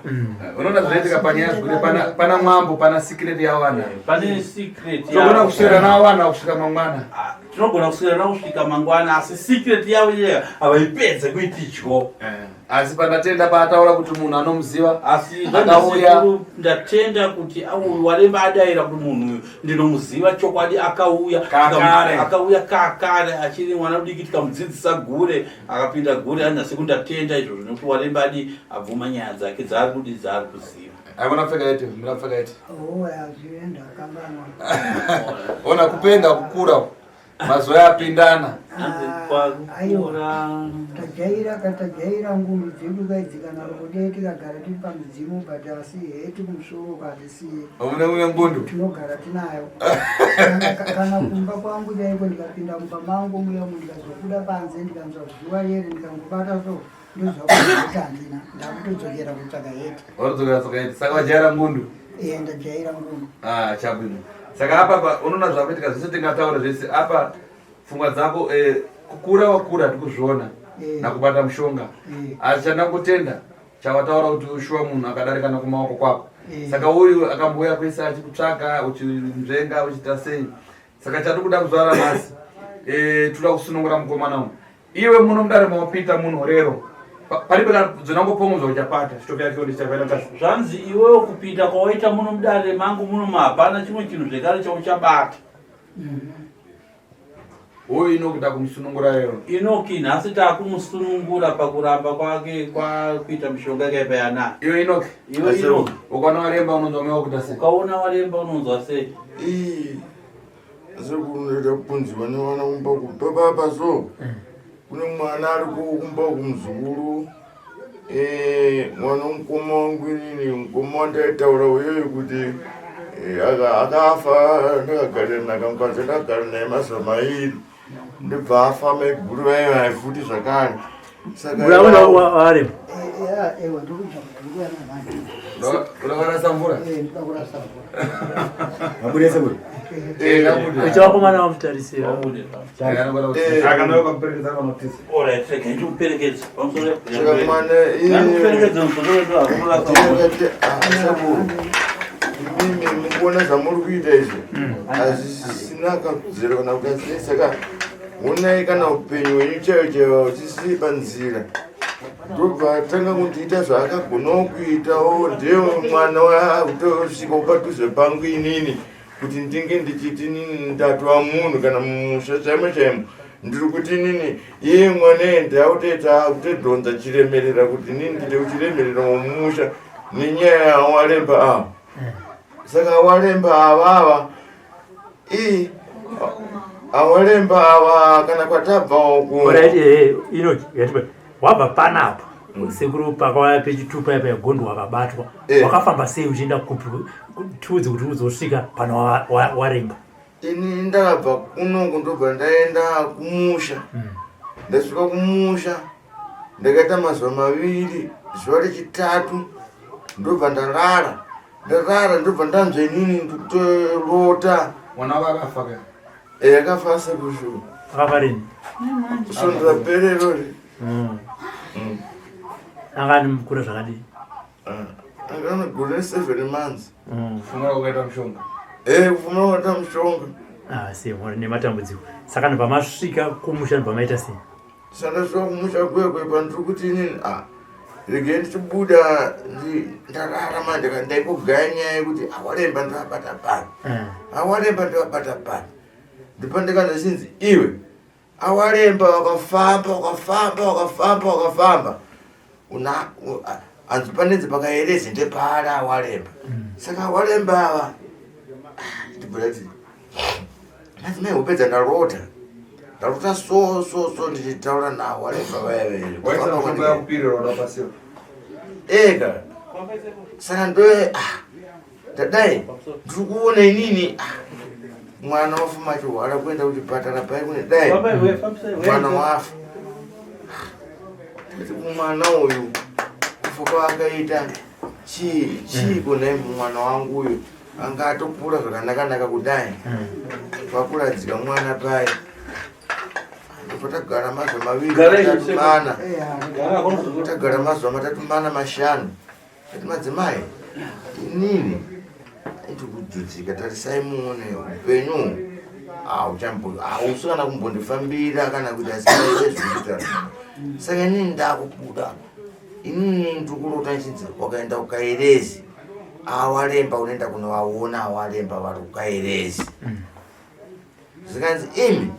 Unoona zvinoitika panyaya zvigure pana pana mwambo pana secret yawana. Pane secret Tinogona yavo. kuswera nawana kusvika mangwana. Ah, tinogona kuswera navo kusvika mangwana asi secret yavo iyeyo havaipedze kuiti dyo. Asi pandatenda paataura kuti munhu anomuziva asi akauya. Ndatenda kuti uyu waremba adaira kuti munhu uyu ndinomuziva chokwadi akauya Kakare. Akauya kakare achiri mwana mudiki tikamudzidzisa gure akapinda gure anhasi kundatenda izvozvo nekuti waremba adi abvuma nyaya dzake dzaari kudi dzaari kuziva. Aikona kupfeka iti, mira kupfeka iti. Oh, azvienda akanganwa. Ona kupenga kukura. Mazuva apindana. Aiwa. Tajaira katajaira ngundu dzedu kaidzi kana rokodei tikagara tiri pamidzimu but asi heti kumusoro katisiye. Une une ngundu. Tinogara tinayo. Kana kumba kwangu chaiko ndikapinda mumba mangu muya ndikazobuda panze ndikanzwa zuva yere ndikangobata so ndoziva kuti heti handina ndakutodzokera kutsvaga heti. Watodzokera kutsvaga heti saka wajaira ngundu. Eh ndajaira ngundu. Ah chabwino. Saka apa pa unoona zvakuitika zvese tingataura zvese apa pfungwa dzako eh, kukura wakura tikuzviona Eh. nakubata mushonga Eh. asi chandangotenda chawataura kuti ushuwa munhu akadarika nekumaoko kwako Eh. saka uyu akambouya kwese achikutsvaga uchinzvenga uchiita sei saka chatikuda kuzvara nhasi eh, toda kusunungura mukomana uyu iwe muno mudare mawapinda muno rero paripo kana dzinongopomuzwa uchapata chitopi yake kuti chakaita kasi Zvanzi iwewe kupinda kwawaita muno mudare mangu muno hapana chimwe chinhu zvekare chauchabata. Uyu Inoki takumusunungura rero. Inoki nhasi takumusunungura pakuramba kwake kwakuita mishonga yakaipa yanayo. Iwe Inoki. Iwe Inoki. Ukaona waremba unonzwa mweya wakuita sei? Ukaona waremba unonzwa sei? Ii, sekunoita kunziwa nevana kumba kubaba apa so kune mwana ari kumba kumuzukuru eh, mwana womukoma wangu inini mukoma wandaitaura uyoyo kuti eh, akafa ndakagara nakamukadzi ndakagara naye mazuva mairi ndobva afa maiguru vaiva futi zvakare Saka Uraona waremba. Ewa ndikuja kuya manje. Unokurasa mvura? Eh, ndinokurasa mvura. Mabude sekuru. Eh, ngabude. Kuti vakomana vamutarisira. Eh. Akanaka kamuperekedza kanotisa. Alright, rega ndikuperekedze. Pamusoro. Saka mwana Ndikuperekedze musoro wedu hakurasa mvura. Sekuru, imimi mukuona zvamuri kuita izvi hazvisina kakudzero kana kukasei saka honai kana upenyu hwenyu chaiyo chaiyo hauchisiri panzira ndobva atanga kundiita zvaakagonawo kuitawo ndiye mwana waakutosvika padhuze pangu inini kuti ndinge ndichiti inini ndatova munhu kana mumusha chaimo chaimo ndiri kuti inini iye mwana iye ndakutoita kutodhonza chiremerera kuti inini ndite kuchiremerera mumusha nenyaya yawalemba ava saka walemba avava ii awalemba ava kana kwatabva uku Alright, eh, Inoki, yatipa. Wabva panapa. Sekuru pakauya pechitupa yapa yagondo wakabatwa. Eh. Wakafamba sei uchienda kupi? Tiudze kuti uzosvika pano waremba. Ini ndakabva kunoku ndobva ndaenda kumusha. Ndasvika kumusha ndakaita mazuva maviri, zuva rechitatu ndobva ndarara. Ndarara ndobva ndanzwa inini ndikutorota. Mwana wako akafa ka? Eh, akafa sekushu. Akafa rini? Svondo rapera irori. Anga ane mukura zvakadii? Anga ane gore 7 months. Kufumura kwakaita mushonga. Eh, kufumura kwakaita mushonga. Ah, sei mwari nematambudziko. Saka ndobva masvika kumusha ndobva maita sei? Sandasvika kumusha kwekwe pandiri kuti inini ah regai ndichibuda ndarara manje ka ndaingogaya nyaya yekuti awaremba ndovabata pano. Awaremba ndovabata pano. Ndipo ndichinzi iwe awaremba wakafamba wakafamba wakafamba wakafamba una hanzi panenzi pakaereze ndepari awaremba. Saka awaremba ava ndibvira kuti madzimai hope dzandarota ndarota so so so ndichitaura nawo waremba vaya vaya. Waisa mashoko yakupirira uda pasiwa. Ega saka ndoe ndadai ndiri kuona inini mwana wafuma achirwara kuenda kuchipatara pai kune dai mwana wafa ndati kumwana uyu kufa kwaakaita. Chii chiiko nhai mwana wangu uyu anga atokura zvakanakanaka kudai. Kwakuradzika mwana pai. Ndobva tagara mazuva maviri Garai matatu sekuru. mana. Gara kuno. Tagara mazuva matatu mana mashanu. Ati madzimai inini aiti kudzudzika tarisai muone upenyu hausi kana kumbondifambira kana kuita sezvikuita. Saka inini ndakubuda. Inini ndirikurota nchinzi wakaenda kuKairezi awalemba unoenda kunovaona awalemba vari kuKairezi. Zvikanzi imi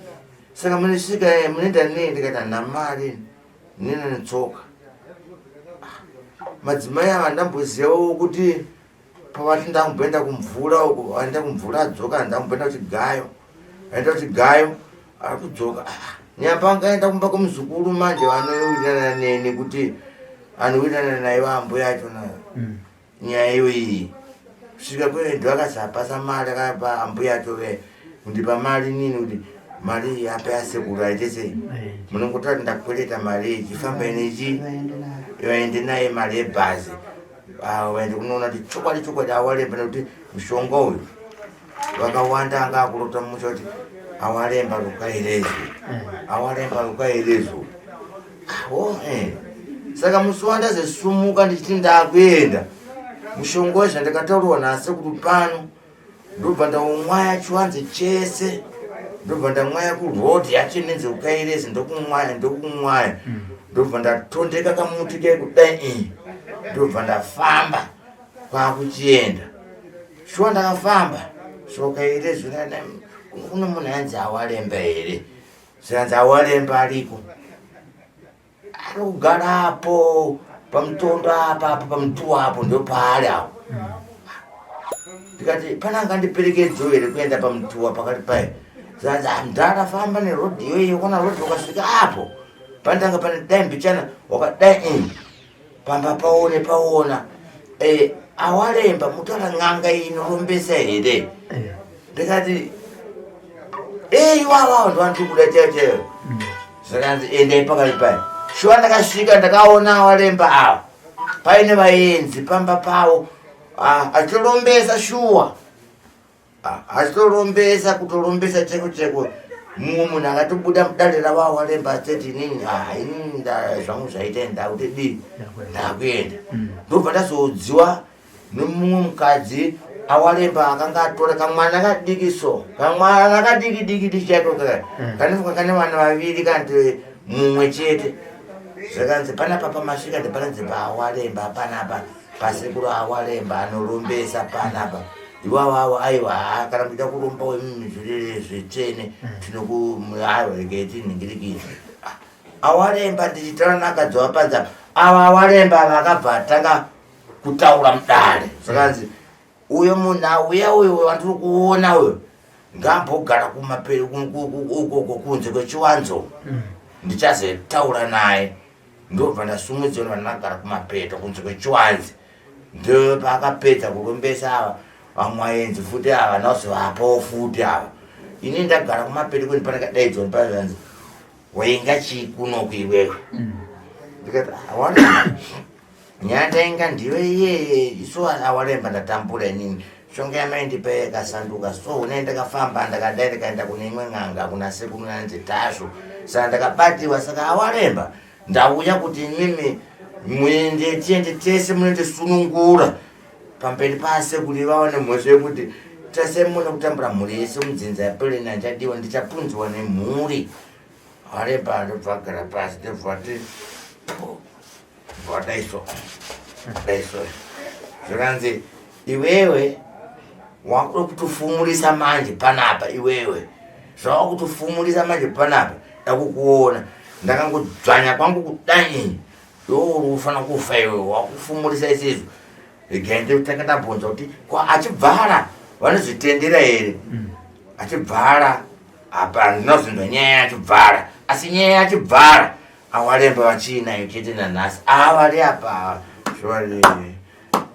saka munosvika munoenda nei ndikati handina mari nina netsoka. Madzimai ava ndambozivawo kuti pavati ndamboenda kumvura uko vaenda kumvura adzoka ndamboenda kuchigayo aenda kuchigayo ari kudzoka ah, nyamba angaenda kumba kwemuzukuru manje vanowirirana neni kuti anowirirana naye vambuya achona nyaya iyo iyi kusvika kwedu akasapasa mari akapa ambuya acho ve kundipa mari nini kuti mari iyi apa yasekuru aite sei munongotati ndakwereta mari iyi chifamba inechi vaende naye mari yebhazi Ah, vaende kunoona kuti chokwadi chokwadi awalemba nekuti mushonga uyu vakawanda anga akurota musha kuti awalemba rukairezo awalemba rukairezvo awo eh. Saka musi wandazosumuka ndichiti ndakuenda mushonga uyu zvandakataurwa nasekuru pano ndobva ndaumwaya chiwanze chese ndobva ndamwaya kuroad yacho inenzi ukairezi ndokumwaya ndokumwaya ndobva ndatondeka kamuti ke kudai iyi ndobva ndafamba kwakuchienda shuwa ndakafamba sokairezi kuno munhu anzi awalemba here zvikanzi awalemba ariko ari kugara apo pamutondo apa apo pamutuwa apo ndo paari apo ndikati pane angandiperekedzewo here kuenda pamutuwa pakati paye zvanzi ah, mdhara famba nerodhi iyoyo kona rodhi ukasvika apo panotanga pane dai mbichana wakadai pamba paone paona eh, awalemba mutaura n'anga iyi inorombesa here ndikati eh, iwawawo ndowandiri kuda chaiyo chaiyo zvakanzi endai pakati payo shuwa ndakasvika ndakaona awalemba ava paine vaenzi pamba pavo ah, achitorombesa shuwa Achitorombesa kutorombesa cheko cheko mumwe munhu akatobuda mudare ravawalemba achiti inini ah, inini zvangu zvaita ndakuti dii ndakuenda ndobva ndazodziwa nemumwe mukadzi awalemba akanga atora kamwana kadiki so kamwana kadiki diki diki chaiko kaka kanofunga kane vana vaviri kana kuti mumwe chete zvakanzi panapa pamasvika ndipananzi pawalemba panapa pasekuru awalemba anorombesa panapa iwawawo aiwa haa kana muchida kuromba wemimi zviri zvitsvene tinoku aiwa regai tinhingirikise awalemba ndichitaura nakadzi wapanzi apa ava awalemba ava akabva atanga kutaura mudare zvakanzi uyo munhu auya uyo wandiri kuona uyo ngaambogara kumaperi ukoko kunze kwechiwanzo ndichazotaura naye ndobva ndasumudzwa ndagara kumapeto kunze kwechiwanze ndopaakapedza kurombesa ava vamwe vaenzi futi ava nazovapawo futi ava ini ndagara kumapeto kweni panakadaidzwa panzanzi wainga chii kunoku iwewe ndikati awana nyaya ndainga ndiyo iyeye isu awaremba ndatambura inini shonga yamaindipa yakasanduka so une ndakafamba ndakadai ndikaenda kune imwe n'anga kuna sekuru nanzi tasvu saka ndakabatiwa saka awaremba ndauya kuti imimi muende tiende tese munondisunungura pamberi pasekuru vawane mhosva yekuti tese mune kutambura mhuri yese mudzinza yapeleni handichadiwa ndichapunziwa nemhuri awaremba ndobva agara pasi ndobva ti Wadaiso. Daiso. Zvikanzi iwewe wakuda kutofumurisa manje panapa iwewe. Zvawakutofumurisa manje panapa ndakukuona. Ndakangodzvanya kwangu kudai. Iwe uri ufanira kufa iwewe wakufumurisa isizvo. Regai ndotanga ndabvunza kuti ko achibvara vanozvitendera here? Achibvara apa handina kuzonzwa nyaya yachibvara asi nyaya yachibvara awalemba vachiinayo chete nanhasi avari apa zvovari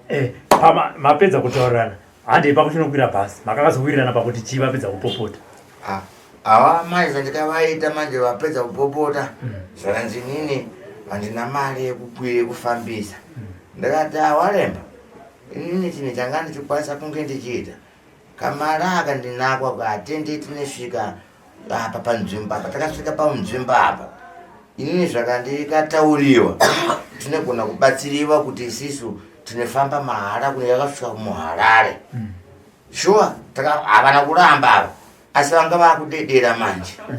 Eh, pama mapedza kutaurirana handei pakuchinokwira bhasi makakazowirirana pakuti chii vapedza kupopota Ah, ava manje zvandikavaita manje vapedza kupopota zvakanzi inini handina mari yekufambisa ndakati awalemba. Inini chinhu changa ndichikwanisa kunge ndichiita kamari aka ndinako aka hatende tinosvika apa panzvimbo apa takasvika panzvimbo apa inini zvakandikatauriwa tinogona kubatsiriwa kuti isisu tinofamba mahara kune yakasvika muharare mm. shuwa havana kuramba ava asi vanga vakudedera manje mm.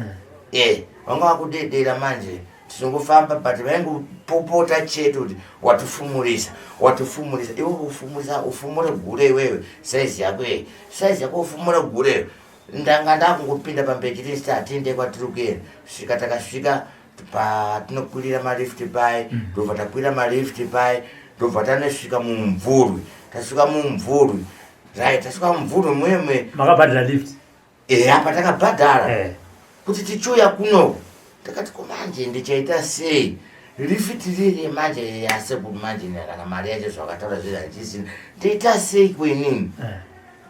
e vanga vakudedera manje tinongofamba but vaingopopota chete kuti watifumurisa watifumurisa iwe ufumurisa ufumure gure iwewe saizi yako iyi saizi yako ufumure gure ndanga ndakungopinda pamberi tichiti hatiende kwatiri kuenda svika takasvika patinokwirira malift pai mm. ndobva takwira malift pai ndobva tanosvika mumumvurwi tasvika mumumvurwi right tasvika mumumvurwi muye makabhadhara lift ehe apa takabhadhara eh. kuti tichiuya kuno takati ko manje ndichaita sei lifiti riri manje yasekuru manje kana mari yacho zvakataura zvezvi handisina ndoita sei kuinini eh.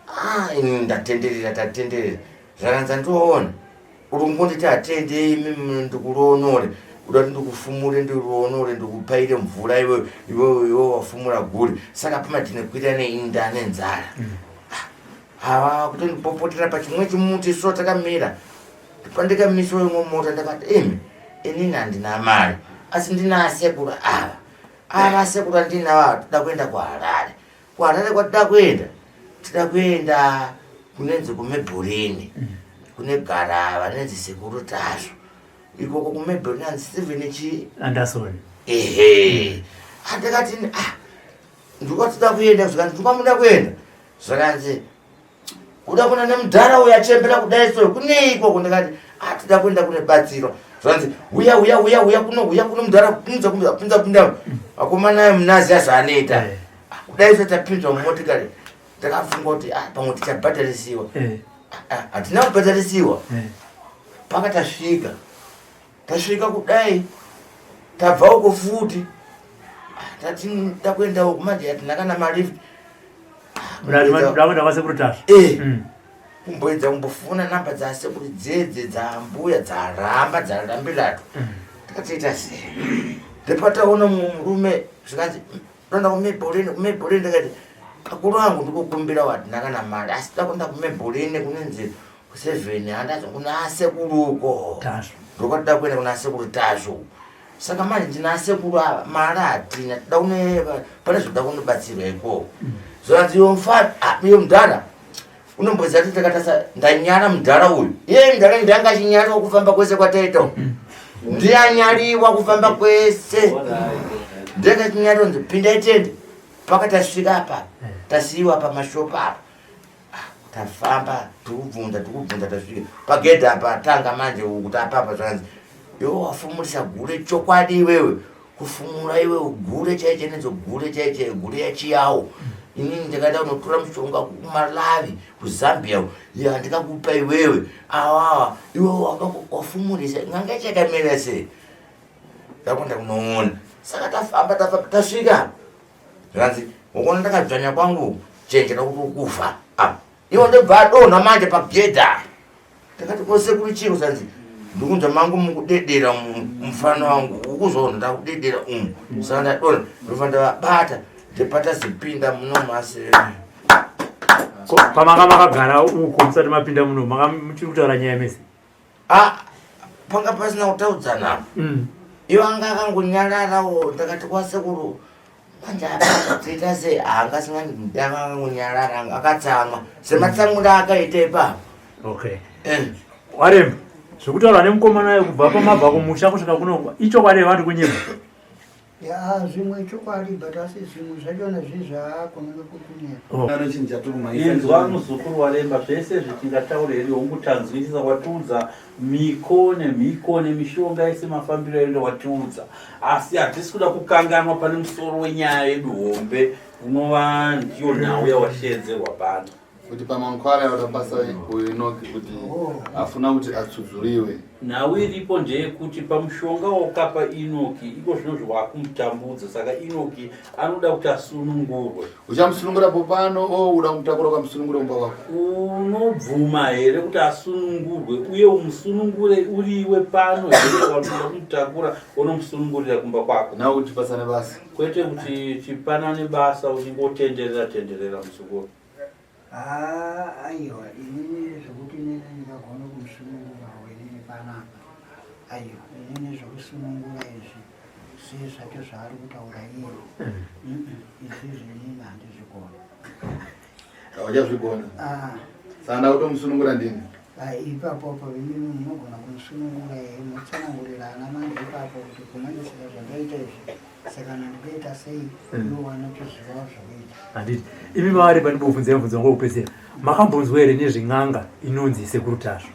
Ah, ini ndatenderera tatenderera zvakanzi andioona uri kungonditi atende imi ndikuroonore uda kuti ndikufumure ndiroonore ndikupaire mvura iwe iwe iwe wafumura guri saka pama tinokwira neinda nenzara mm. ava kutondipopotera pachimwe chimuti so takamira pandikamiswa imwe mota ndakati imi inini handina mari asi ndina asekuru ava ava asekuru andinavo ava toda kuenda kuharare kuharare kwatida kuenda tida kuenda kunenzi kumebhurini mm. kune gara vanenzi sekuru tasvo ikoko kumebhurini hanzi steven chi anderson ehe mm. andakati ah ndikwa tida kuenda zvikanzi ndikwamuda kuenda zvakanzi kuda kuna nemudhara uyo achembera kudai so kunei ikoko ndikati ah tida kuenda kune batsiro zvanzi uya uya uya uya kuno uya kuno mudhara pinza pinza pinza pinda akomana ayo munazi azvaanoita eh. ah, kudai so tapinzwa mumotikari takafunga kuti ah pamwe tichabhadharisiwa eh. ah, hatina kubhadharisiwa eh. paka tasvika tasvika kudai tabva uko futi tati takuenda uko manje hatina kana malift Ndakuenda kwasekuru Tasvu. Eh. Mm. Kumboedza kumbofona namba dzasekuru dzedze dzambuya dzaramba dzarambiratu. Mm. Takatoita sei? Ndepataona mumwe murume zvikanzi ndoenda kumebholeni kumebholeni ndakati akuru angu ndikukumbira hatina kana mari asi takuenda kumebholeni kunenzi kusevheni handazo kuna asekuru uko. Tasvu. Ndokwatida kuenda kuna asekuru Tasvu. Saka manje ndina asekuru ava mari hatina toda kune pane zvoda kunobatsirwa ikoko. Mm. Zvanzi iwe mfana ah, iwe mudhara unomboziva kuti takatasa ndanyara mudhara uyu. Iye mudhara ndanga achinyariwa kufamba kwese kwataita. Mm. Ndiyanyariwa kufamba kwese. Ndakachinyariwa nzi pindai tende. Pakatasvika apa eh. tasiiwa pamashopu apa. tafamba tikubvunza tikubvunza tasvika pagedhi apa tanga manje kuti apapa zvakanzi iwe wafumurisa gure chokwadi iwewe kufumura iwe gure chaiche nedzo gure chaiche gure yachiyawo inini ndakaenda kunotora mushonga kumalavi kuzambia ya ndikakupa iwewe awawa iwe wafumurisa n'anga yachakamira sei ndakuenda kunoona saka tafamba tafamba tasvika zvikanzi ukuona ndakadzvanya kwangu chenjera kuti ukufa ah, iwo ndobva adonha manje pagedha ndakati kose kuri chiro zanzi ndikunzwa mangu mukudedera mufana wangu ukuzoona ndakudedera umu saka ndadonha ndobva ndavabata ndipata zipinda muno masi pamanga makagara uko musati mapinda muno manga muchiri kutaura nyaya mese ah, panga pasina kutaudzana mm. iwo anga akangonyararawo ndakati kwasekuru manje apatoita sei anga asingandanga akangonyarara akatsamwa sematsamwiro akaita ipapo okay eh. waremba zvekutaurwa nemukomana kubva pamabva kumusha kusvika kuno ichokwadi vanhu kunyeba Yaa zvimwe chokwadi but asi zvimwe zvachona zvezvaakonenge kukunyepa. Oh. Inzwa muzukuru waremba zvese zvitingataura here hongu tanzwisisa watiudza miko nemhiko nemishonga yese mafambiro ayo watiudza asi hatisi kuda kukanganwa pane musoro wenyaya yedu hombe unova ndiyo nhau yawasheedzerwa pano kuti pamankwara yawatapasa uyu enoki kuti oh. afuna kuti atsudzuriwe. Nhau iripo ndeyekuti pamushonga wakapa Inoki iko zvino zvawakumutambudza saka Inoki anoda kuti asunungurwe. Uchamusunungura popano o uda kumutakura ukamusunungura mumba wako? Unobvuma here kuti asunungurwe uye umusunungure uriwe pano here wanoda kumutakura wonomusunungurira kumba kwako? Nhau kuti tipasane basa. Kwete kuti tipanane basa uchingotenderera tenderera muzukuru. Haa aiwa inini zvekuti inini ndingagona kumusunungurawo inini panapa aiwa inini zvekusunungura izvi sezvacho zvaari kutaura iye izvizvi inini handizvigona. Hauchazvigona? Ah. Saka ndakutomusunungura ndini? Ipapo apo imimi munogona kumusunungura here motsanangurira ana manje ipapo kuti kumanje saka zvandaita izvi saka nandikuita sei mm. ivo vanotozivawo zvekuita. Handiti imi mavari pandibobvunzai mubvunzo wangu wekupedzisira makambonzwa here nezven'anga inonzi Sekuru Tasvu?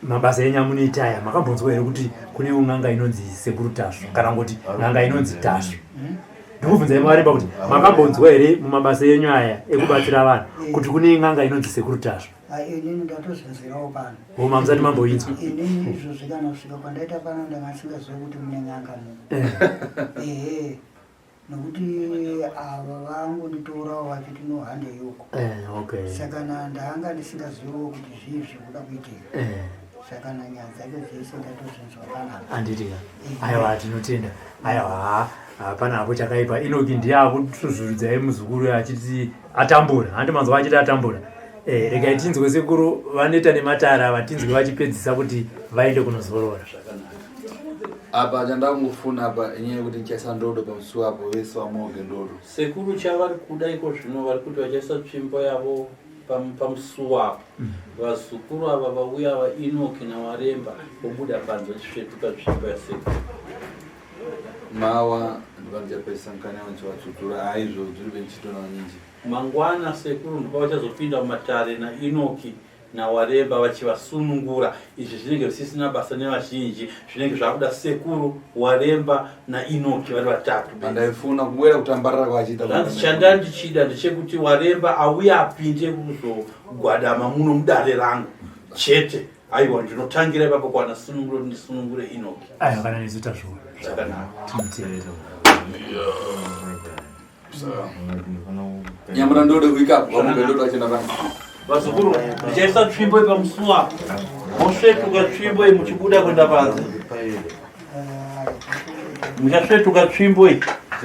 Mabasa enyu amunoita aya makambonzwa here kuti kune n'anga inonzi Sekuru Tasvu kana kuti n'anga inonzi Tasvu? Ndikubvunzai mavaremba kuti makambonzwa here mumabasa enyu aya ekubatsira vanhu kuti kune n'anga inonzi Sekuru Tasvu? Inini ndatozvinzwirawo pano. Homa musati mamboinzwa. Inini izvozvi kana kusvika kwandaita pano ndanga ndisingazivi kuti mune n'anga muno. Ehe. Nokuti ava vangonditorawo vachiti no handei uko. Okay. Saka ndanga ndisingaziviwo kuti zvii zviri kuda kuitika. Saka nyaya dzacho dzese ndatozvinzwa panapa. Handiti ka. Aiwa tinotenda. Aiwa hapana hapo chakaipa. Inoki ndiye akutuzvurudzai muzukuru achiti atambura. Handi manzwa achiti atambura. Regai tinzwe sekuru vanoita nematara ava tinzwe vachipedzisa kuti vaende kunozorora. Apa chandakungofuna apa inyaya yekuti ndichaisa ndodo pamusuwo apo vese vamoge ndodo. Sekuru chavari kuda iko zvino vari kuti vachaisa tsvimbo yavo pamusuwo apo. Vazukuru ava vauya ava Enoki naWaremba vobuda panze vachisvetuka tsvimbo yasekuru. Mawa ndivandichapedzisa mukanya vanchivatsudzura aizvo dziri venchitona vanyinji. Mangwana sekuru ndopavachazopinda mumatare naEnoki naWaremba vachivasunungura. Izvi zvinenge zvisisina basa nevazhinji, zvinenge zvakuda sekuru, Waremba naEnoki vari vatatu bedzi. Pandaifuna kubwera kutambarara kwachiita. Zvanzi chandandichida ndechekuti Waremba auye apinde kuzogwadama muno mudare rangu chete. Aiwa ndinotangira ipapo kwana sununguro ndisunungure Enoki. Aiwa kana nesu tazviona. Zvakanaka. Tinotenda. Nyamura ndode kuika vamuke ndodo achenda pano. Vazukuru, ndichaisa tsvimbo ipamusuwa apo. Mosvetuka tsvimbo iyi muchibuda kuenda panze. Muchasvetuka tsvimbo iyi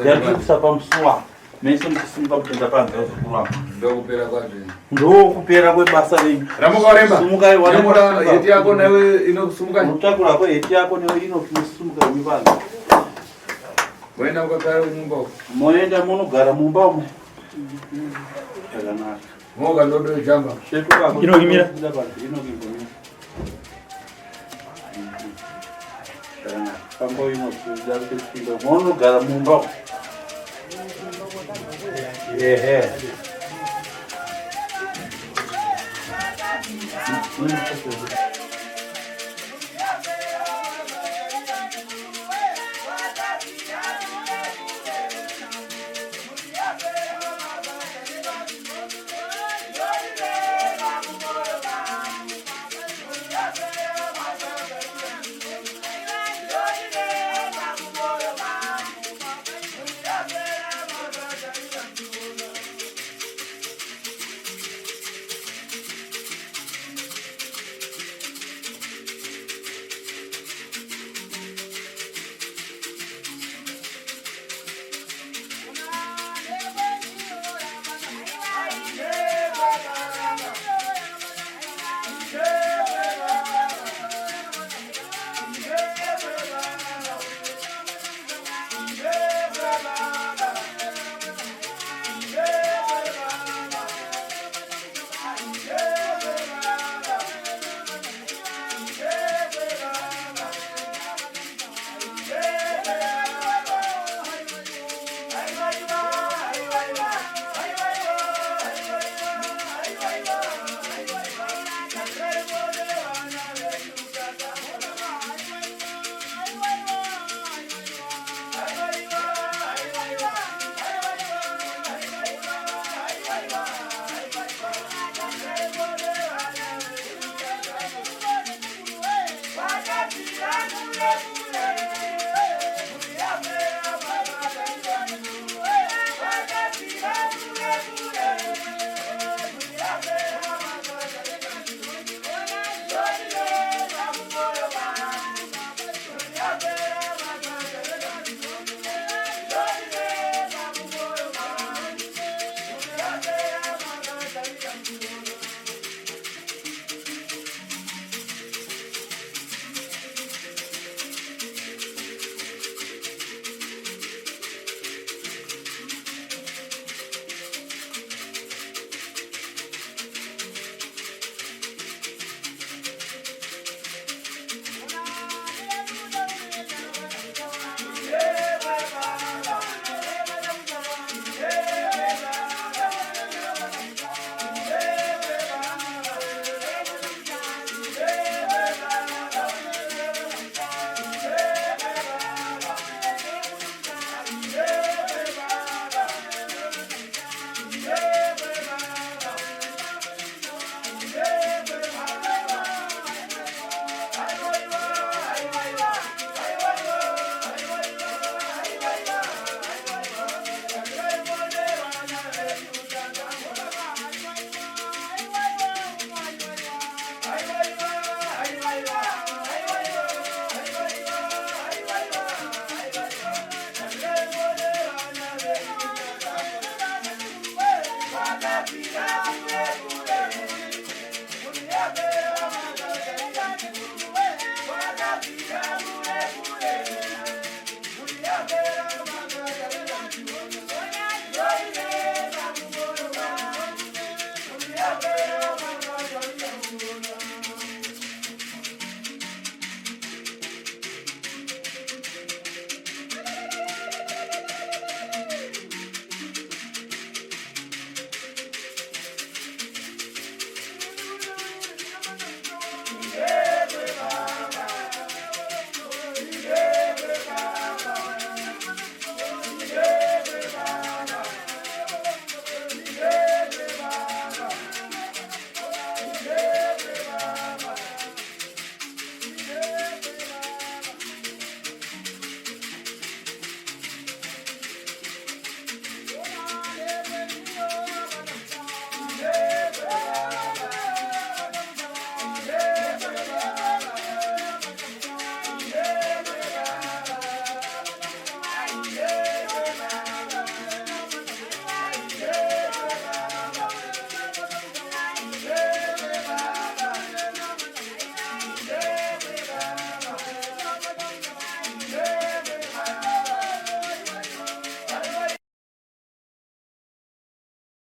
yatikuisa pamusuwa. Mese muchisimuka kuenda panze vazukuru ava. Ndokupera kwazvo. Ndokupera kwebasa renyu. Ramuka waremba. Sumukai waremba. Nyamura heti yako newe inokusumuka. Unotakura ko heti yako newe inokusumuka imi panze. Moenda mukagara mumba uko. Moenda munogara mumba umo. Zvakanaka. Moga ndodo jamba. Inokimira. Inokimira. Zvakanaka. Famba inokuda kusimba. Munogara mumba umo. Ehe.